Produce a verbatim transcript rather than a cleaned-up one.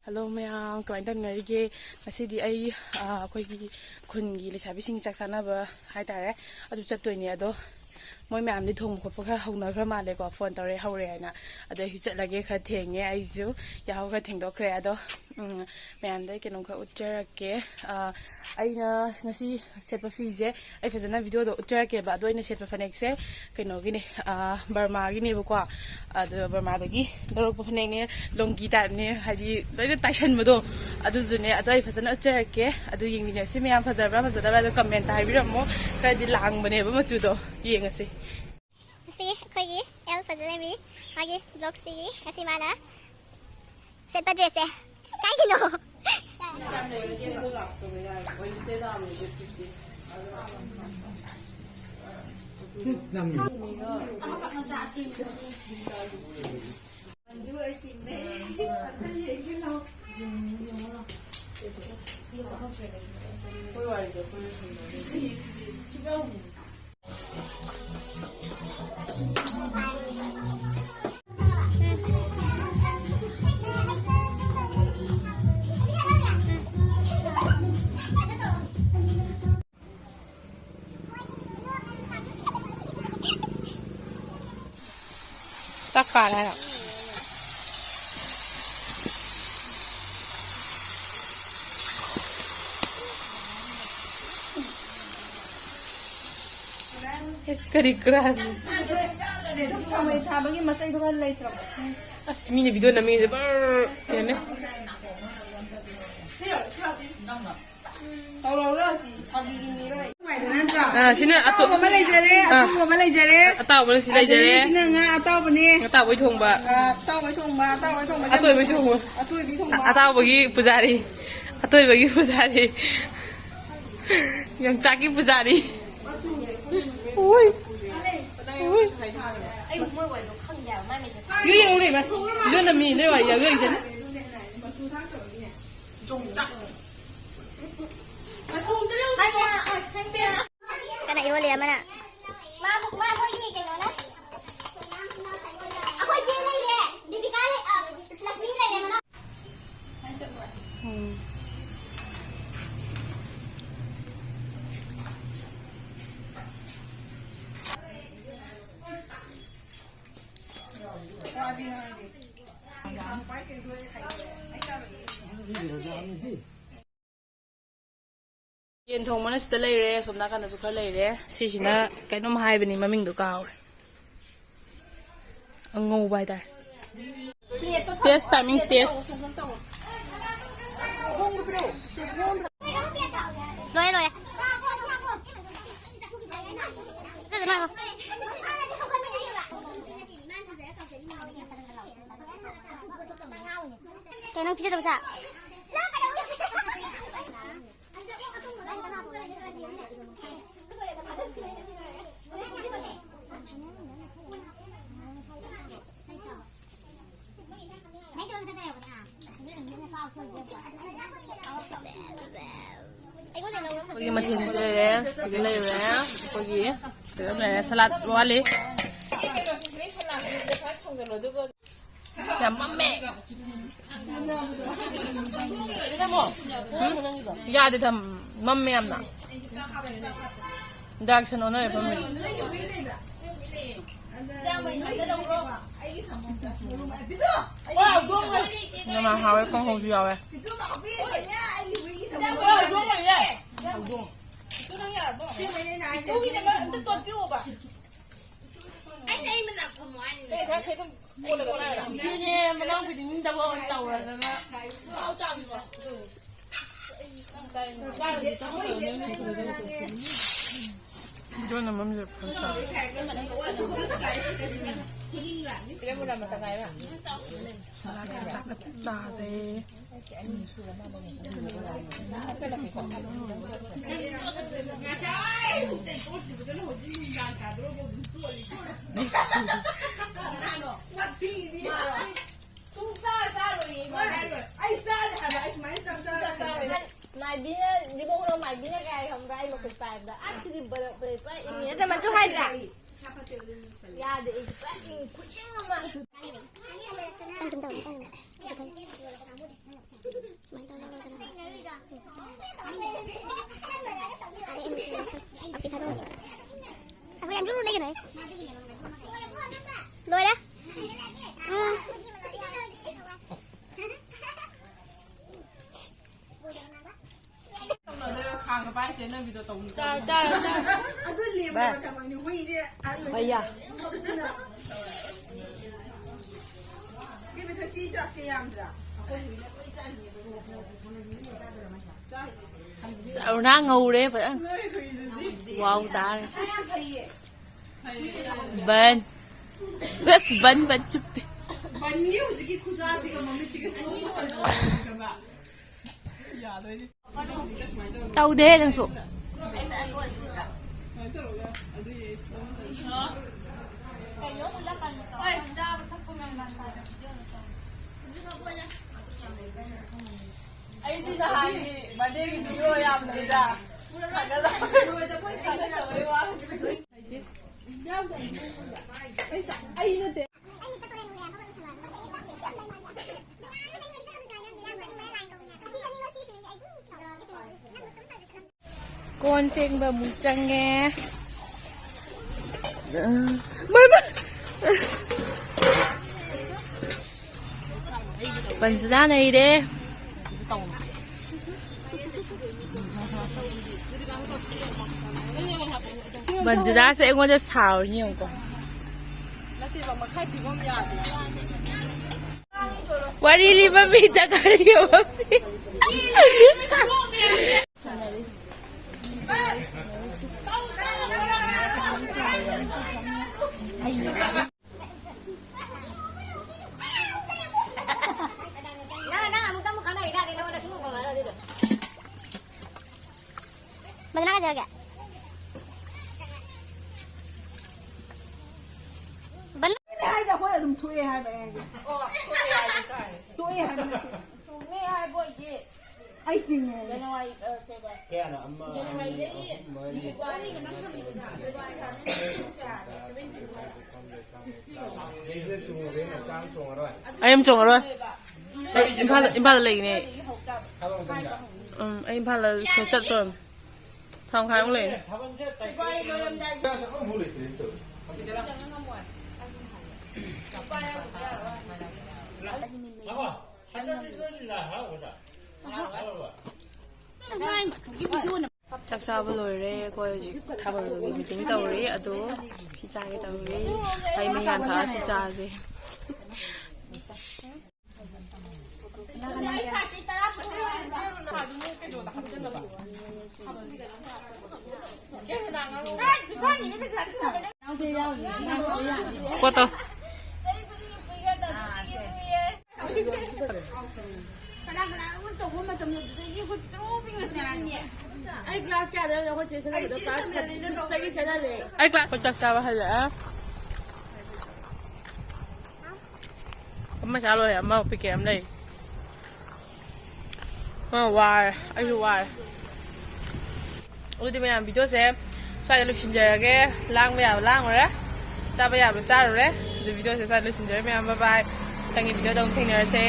Hello ꯃꯌꯥꯝ, ꯀꯃꯥꯏꯅ ꯇꯧꯅꯔꯤꯒꯦ? ꯉꯁꯤꯗꯤ ꯑꯩ, ꯑ, ꯑꯩꯈꯣꯏꯒꯤ ꯈꯨꯟꯒꯤ ꯂꯩꯁꯥꯕꯤꯁꯤꯡ ꯆꯥꯛ ꯆꯥꯅꯕ ꯍꯥꯏꯇꯥꯔꯦ, ꯑꯗꯨ ꯆꯠꯇꯣꯏꯅꯦ꯫ ꯑꯗꯣ ꯃꯣꯏ ꯃꯌꯥꯝꯗꯤ ꯊꯣꯡꯕ ꯈꯣꯠꯄ ꯈꯔ ꯍꯧꯅꯈ꯭ꯔ ꯃꯥꯜꯂꯦꯀꯣ, ꯐꯣꯟ ꯇꯧꯔꯦ ꯍꯧꯔꯦ ꯍꯥꯏꯅ꯫ ꯑꯗꯣ ꯑꯩꯁꯨ ꯆꯠꯂꯒꯦ, ꯈꯔ ꯊꯦꯡꯉꯦ, ꯑꯩꯁꯨ ꯌꯥꯍꯧ ꯈꯔ ꯊꯦꯡꯗꯣꯛꯈ꯭ꯔꯦ꯫ ꯑꯗꯣ, ꯎꯝ, ꯃꯌꯥꯝꯗ ꯑꯩ ꯀꯩꯅꯣꯝ ꯈꯔ ꯎꯠꯆꯔꯛꯀꯦ꯫ ꯑ, ꯑꯩꯅ ꯉꯁꯤ ꯁꯦꯠꯄ ꯐꯤꯁꯦ ꯑꯩ ꯐꯖꯅ ꯚꯤꯗꯤꯑꯣꯗ ꯎꯠꯆꯔꯛꯀꯦꯕ꯫ ꯑꯗꯣ ꯑꯩꯅ ꯁꯦꯠꯄ ꯐꯅꯦꯛꯁꯦ ꯀꯩꯅꯣꯒꯤꯅꯦ, ꯑ, ꯕꯔꯃꯥꯒꯤꯅꯦꯕꯀꯣ꯫ ꯑꯗꯣ ꯕꯔꯃꯥꯗꯒꯤ ꯂꯧꯔꯛꯄ ꯐꯅꯦꯛꯅꯦ, ꯂꯣꯡꯒꯤ ꯇꯥꯏꯞꯅꯦ, ꯍꯥꯏꯗꯤ ꯂꯣꯏꯅ ꯇꯥꯏꯁꯟꯕꯗꯣ, ꯑꯗꯨꯗꯨꯅꯦ꯫ ꯑꯗꯣ ꯑꯩ ꯐꯖꯅ ꯎꯠꯆꯔꯛꯀꯦ꯫ ꯑꯗꯨ ꯌꯦꯡꯃꯤꯟꯅꯁꯤ ꯃꯌꯥꯝ, ꯐꯖꯕ꯭ꯔꯥ ꯐꯖꯗꯕ꯭ꯔꯥ? ꯑꯗꯣ ꯀꯃꯦꯟꯇ ꯍꯥꯏꯕꯤꯔꯝꯃꯣ꯫ ꯈꯔꯗꯤ ꯂꯥꯡꯕꯅꯦꯕ ꯃꯆꯨꯗꯣ꯫ ꯌꯦꯡꯉꯁꯤ꯫ ꯁꯤ ꯑꯩꯈꯣꯏꯒꯤ ꯑꯦꯜ ꯐꯖꯂꯦꯃꯤ, ꯃꯥꯒꯤ ꯕ꯭ꯂꯣꯛꯁꯤꯒꯤ ꯉꯁꯤ ꯃꯥꯅ ꯁꯦꯠꯄ ꯗ꯭ꯔꯦꯁꯁꯦ꯫ ꯀꯥꯏꯒꯤꯅꯣ? ꯆꯥꯛ ꯀꯥꯔꯦ ꯍꯥꯏꯔꯣ? ꯏꯁ, ꯀꯔꯤ ꯀꯔꯥ? ꯀꯃꯩ ꯊꯥꯕꯒꯤ ꯃꯆꯩꯗꯣ ꯈꯔ ꯂꯩꯇ꯭ꯔꯕꯣ? ꯑꯁ, ꯃꯤꯅ ꯚꯤꯗꯤꯑꯣ ꯅꯝꯃꯤꯁꯦ ꯕꯔ ꯀꯩꯅꯣꯅꯦ꯫ ꯇꯧꯔꯧꯔ ꯁꯤ ꯐꯥꯒꯤꯒꯤ ꯃꯤꯔꯣꯏ꯫ ꯅꯨꯡꯉꯥꯏꯕ ꯅꯠꯇ꯭ꯔꯣ? ꯑꯥ, ꯁꯤꯅ ꯑꯇꯣ-, ꯑꯇꯥꯎꯕ ꯑꯃ ꯂꯩꯖꯔꯦ, ꯑꯥ꯫ ꯑꯊꯣꯡꯕ ꯑꯃ ꯂꯩꯖꯔꯦ꯫ ꯑꯇꯥꯎꯕ ꯑꯃ ꯁꯤ ꯂꯩꯖꯔꯦ꯫ ꯑꯗꯒꯤ ꯁꯤꯅ ꯉꯥ ꯑꯇꯥꯎꯕꯅꯦ꯫ ꯉꯥ ꯑꯇꯥꯎꯕꯩ ꯊꯣꯡꯕ꯫ ꯑꯥ, ꯑꯇꯥꯎꯕꯩ ꯊꯣꯡꯕ, ꯑꯇꯥꯎꯕꯩ ꯊꯣꯡꯕ꯫ ꯑꯇꯣꯏꯕꯤ ꯊꯣꯡꯕ꯫ ꯑꯇꯥꯎꯕꯒꯤ ꯄꯨꯖꯥꯔꯤ꯫ ꯑꯇꯣꯏꯕꯒꯤ ꯄꯨꯖꯥꯔꯤ꯫ ꯌꯣꯡꯆꯥꯛꯀꯤ ꯄꯨꯖꯥꯔꯤ꯫ ꯎꯏ꯫ ꯎꯏ꯫ ꯁꯤꯒ ꯌꯦꯡꯉꯨꯅꯦ, ꯏꯃꯥ꯫ ꯂꯣꯟꯅ ꯃꯤ ꯅꯣꯏ ꯋꯥꯔꯤ ꯌꯥꯎꯖꯔꯤꯁꯦ꯫ ꯀꯅꯥ ꯏꯔꯣꯜꯂꯤ ꯑꯃꯅ? ꯃꯥ, ꯃꯥ ꯃꯣꯏꯒꯤ ꯀꯩꯅꯣꯅ꯫ ꯑꯩꯈꯣꯏ ꯆꯦ ꯂꯩꯔꯦ, ꯗꯤꯄꯤꯀꯥ ꯂꯩ-, ꯑ, ꯂꯛꯁꯃꯤ ꯂꯩꯔꯦ ꯃꯅꯥꯎ꯫ ꯌꯦꯟ ꯊꯣꯡꯕꯅ ꯁꯤꯗ ꯂꯩꯔꯦ, ꯑꯁꯣꯝ ꯅꯥꯀꯟꯗꯁꯨ ꯈꯔ ꯂꯩꯔꯦ꯫ ꯁꯤꯁꯤꯅ ꯀꯩꯅꯣꯝ ꯍꯥꯏꯕꯅꯤ, ꯃꯃꯤꯡꯗꯣ ꯀꯥꯎꯔꯦ꯫ ꯑꯉꯧꯕ ꯍꯥꯏꯇꯥꯔꯦ꯫ Test timing, test. ꯂꯣꯏꯔꯦ, ꯂꯣꯏꯔꯦ꯫ ꯑꯗꯨꯗꯨꯅ ꯀꯩꯅꯣ ꯅꯪ ꯄꯤꯖꯗꯕ ꯁꯥ? ꯑꯩꯈꯣꯏꯒꯤ ꯃꯊꯦꯜꯁꯦ ꯂꯩꯔꯦ, ꯁꯤꯗ ꯂꯩꯔꯦ, ꯑꯩꯈꯣꯏꯒꯤ ꯀꯩꯅꯣꯝ ꯂꯩꯔꯦ, ꯁꯂꯥꯗ ꯋꯥꯠꯂꯤ꯫ ꯌꯥꯝ ꯃꯝꯃꯦ꯫ ꯎꯝ? ꯌꯥꯗꯦ, ꯊꯝ-, ꯃꯝꯃꯦ ꯌꯥꯝꯅ꯫ Direction ꯑꯣꯟꯅꯔꯦ ꯐꯝꯃꯤ꯫ ꯌꯥꯝ ꯍꯥꯎꯋꯦ, ꯀꯥꯡꯍꯧꯁꯨ ꯌꯥꯎꯋꯦ꯫ ꯏꯆꯦꯅꯦ, ꯃꯅꯥꯎꯄꯤꯗꯤ ꯅꯤꯡꯗꯕ ꯑꯣꯏꯅ ꯇꯧꯔꯗꯅ꯫ ꯏꯟꯖꯣꯏꯅ ꯃꯝꯁꯦ ꯐꯖꯅ ꯆꯥꯎ꯫ ꯁꯂꯥꯗꯀ ꯆꯥꯛꯀ ꯆꯥꯁꯦ꯫ ꯃꯥꯏꯕꯤꯅ, ꯏꯕꯣꯛꯅ ꯃꯥꯏꯕꯤꯅ ꯀꯥꯏ ꯈꯪꯕ꯭ꯔꯥ? ꯑꯩ ꯃꯈꯨꯠ ꯄꯥꯏꯕꯗ ꯑꯁꯤꯗꯤ ꯕꯔꯞ ꯂꯩ, ꯄꯨꯔꯥ ꯏꯪꯉꯦ꯫ ꯅꯠꯇ꯭ꯔ ꯃꯗꯨ ꯍꯥꯏꯗ꯭ꯔꯥ? ꯌꯥꯗꯦ, ꯑꯩꯗꯤ ꯄꯨꯔꯥ ꯏꯪ, ꯈꯨꯏꯪ ꯑꯃ꯫ ꯁꯨꯃꯥꯏꯅ ꯇꯧꯔꯦ꯫ ꯑꯩꯈꯣꯏ ꯌꯥꯝ ꯂꯨꯅ ꯂꯩꯒꯅꯣ꯫ ꯂꯣꯏꯔꯦ꯫ ꯎꯝ꯫ ꯇꯧꯅꯗꯣꯏꯔꯣ? ꯈꯥꯡꯒ ꯄꯥꯏ ꯆꯦꯟꯅꯕꯤꯗꯣ ꯇꯧꯅꯤ꯫ ꯆꯥꯔꯣ, ꯆꯥꯔꯣ, ꯆꯥꯔꯣ꯫ ꯑꯗꯨ ꯂꯦꯝꯗꯕ ꯊꯕꯛꯅꯤ꯫ ꯍꯨꯏꯁꯦ ꯑꯍꯜ ꯑꯣꯏ-, ꯍꯣꯏ, ꯌꯥ꯫ ꯆꯦ ꯃꯊꯣꯏ, ꯁꯤ ꯆꯥꯛꯁꯦ ꯌꯥꯝꯗ꯭ꯔꯥ? ꯑꯩꯈꯣꯏ ꯍꯨꯏꯅ ꯂꯣꯏ ꯆꯥꯅꯤꯡꯉꯦ꯫ ꯆꯥꯔꯨꯅꯥ ꯉꯧꯔꯦ ꯐꯖꯅ꯫ ꯅꯣꯏ ꯍꯨꯏꯗꯨꯗꯤ꯫ ꯋꯥꯎ ꯇꯥꯔꯦ꯫ ꯃꯁꯥ ꯌꯥꯝ ꯐꯩꯌꯦ꯫ ꯕꯟ꯫ ꯑꯁ, ꯕꯟ, ꯕꯟ ꯆꯨꯞꯄꯦ꯫ ꯕꯟꯒꯤ ꯍꯧꯖꯤꯛꯀꯤ ꯈꯨꯖꯥꯁꯤꯒ ꯃꯃꯤꯠꯁꯤꯒ slow motion ꯇꯧꯔꯒ ꯌꯥꯗꯣꯏꯅꯤ꯫ ꯇꯧꯗꯦ ꯅꯪꯁꯨ꯫ ꯑꯩꯗꯤ ꯅꯍꯥꯟꯒꯤ birthday ꯒꯤ video ꯌꯥꯝ ꯂꯩꯗ꯫ ꯊꯥꯒꯠꯂꯛꯄ꯫ ꯊꯥꯒꯠꯇꯕꯩ ꯋꯥ꯫ ꯑꯩ ꯅꯠꯇꯦ꯫ ꯀꯣꯟ ꯐꯦꯡꯕ ꯑꯃꯨꯛ ꯆꯪꯉꯦ꯫ ꯃꯥꯏ, ꯃꯥꯏ꯫ ꯕꯟꯖꯤꯅꯥ ꯅꯩꯔꯦ꯫ ꯕꯟꯖꯤꯅꯥꯁꯦ ꯑꯩꯉꯣꯟꯗ ꯁꯥꯎꯔꯤꯅꯤ ꯌꯦꯡꯉꯨꯀꯣ꯫ ꯅꯠꯇꯦꯕ, ꯃꯈꯥꯏ ꯐꯤꯕꯝ ꯌꯥꯗꯦ꯫ ꯋꯥꯔꯤ ꯂꯤꯕ ꯃꯤꯗ ꯀꯔꯤ ꯃꯃꯤ? ꯃꯗꯨꯅ ꯀꯩꯗꯧꯔꯒꯦ? ꯕꯟ- ꯍꯥꯏꯗ ꯑꯩꯈꯣꯏ ꯑꯗꯨꯝ ꯊꯣꯛꯑꯦ ꯍꯥꯏꯕ ꯑꯩ ꯍꯥꯏꯁꯦ꯫ ꯇꯣꯛꯑꯦ ꯍꯥꯏꯕ ꯅꯠꯇꯦ꯫ ꯆꯨꯝꯃꯦ ꯍꯥꯏꯕ ꯑꯣꯏꯗꯤ꯫ ꯑꯩ ꯆꯤꯡꯉꯦ꯫ ꯖꯅꯋꯥꯔꯤ, ꯑ, ꯀꯩꯕ? ꯀꯌꯥꯅꯣ? ꯑꯃ, ꯑꯅꯤ, ꯖꯅꯋꯥꯔꯤꯗꯒꯤ ꯑꯍꯨꯝ, ꯃꯔꯤ, ꯃꯉꯥ, ꯇꯔꯨꯛ, ꯇꯔꯦꯠ, ꯅꯤꯄꯥꯜ, ꯃꯥꯄꯜ, ꯁꯤꯗꯩꯁꯤꯗ ꯆꯨꯝꯃꯨꯗꯣꯏꯅꯦ, ꯆꯥꯝ ꯆꯣꯡꯉꯔꯣꯏ꯫ ꯑꯩ ꯑꯃ ꯆꯣꯡꯉꯔꯣꯏ꯫ ꯑꯩ ꯏꯝꯐꯥꯜꯗ, ꯏꯝꯐꯥꯜꯗ ꯂꯩꯒꯅꯤ ꯑꯩ꯫ ꯊꯥꯕ ꯃꯇꯝꯗ꯫ ꯎꯝ, ꯑꯩ ꯏꯝꯐꯥꯜꯗ ꯆꯠꯇꯣꯔꯝ꯫ ꯊꯥ ꯃꯈꯥꯏꯃꯨꯛ ꯂꯩꯔꯦ꯫ ꯆꯥꯛ ꯆꯥꯕ ꯂꯣꯏꯔꯦ꯫ ꯑꯩꯈꯣꯏ ꯍꯧꯖꯤꯛ ꯊꯥꯕꯜꯒꯤ ꯃꯤꯇꯤꯡ ꯇꯧꯔꯤ꯫ ꯑꯗꯣ ꯐꯤ ꯆꯥꯒꯦ ꯇꯧꯔꯤ꯫ ꯑꯩ ꯃꯍꯤ ꯍꯥꯟ ꯊꯛꯑ ꯁꯤ ꯆꯥꯁꯦ꯫ ꯄꯣꯠꯇꯣ꯫ ꯑꯩ ꯀ꯭ꯂꯥꯁ ꯀꯌꯥꯗ ꯌꯧꯔꯦ? ꯑꯩꯈꯣꯏ ꯆꯦ ꯁꯦꯟꯅꯕꯗꯣ ꯀ꯭ꯂꯥꯁ ꯁꯤꯛꯁꯇꯒꯤ ꯁꯦꯟꯅꯔꯦ꯫ ꯑꯩ ꯀ꯭ꯂꯥꯁ ꯆꯥꯛ ꯆꯥꯕ ꯍꯜꯂꯛꯑꯦ꯫ ꯑꯃ ꯆꯥ ꯂꯣꯏꯔꯦ, ꯑꯃ ꯄꯤꯀꯦꯠ ꯑꯃ ꯂꯩ꯫ ꯑ, ꯋꯥꯔꯦ, ꯑꯩꯁꯨ ꯋꯥꯔꯦ꯫ ꯑꯗꯨꯗꯤ ꯃꯌꯥꯝ, ꯚꯤꯗꯤꯑꯣꯁꯦ ꯁ꯭ꯋꯥꯏꯗ ꯂꯣꯏꯁꯤꯟꯖꯔꯒꯦ꯫ ꯂꯥꯡꯕ ꯌꯥꯕ ꯂꯥꯡꯉꯨꯔꯦ, ꯆꯥꯕ ꯌꯥꯕ ꯆꯥꯔꯨꯔꯦ꯫ ꯑꯗꯨ ꯚꯤꯗꯤꯑꯣꯁꯦ ꯁ꯭ꯋꯥꯏꯗ ꯂꯣꯏꯁꯤꯟꯖꯔꯒꯦ ꯃꯌꯥꯝ꯫ ꯕꯥꯏ ꯕꯥꯏ꯫ ꯃꯊꯪꯒꯤ ꯚꯤꯗꯤꯑꯣꯗ ꯑꯃꯨꯛ ꯊꯦꯡꯅꯔꯁꯦ꯫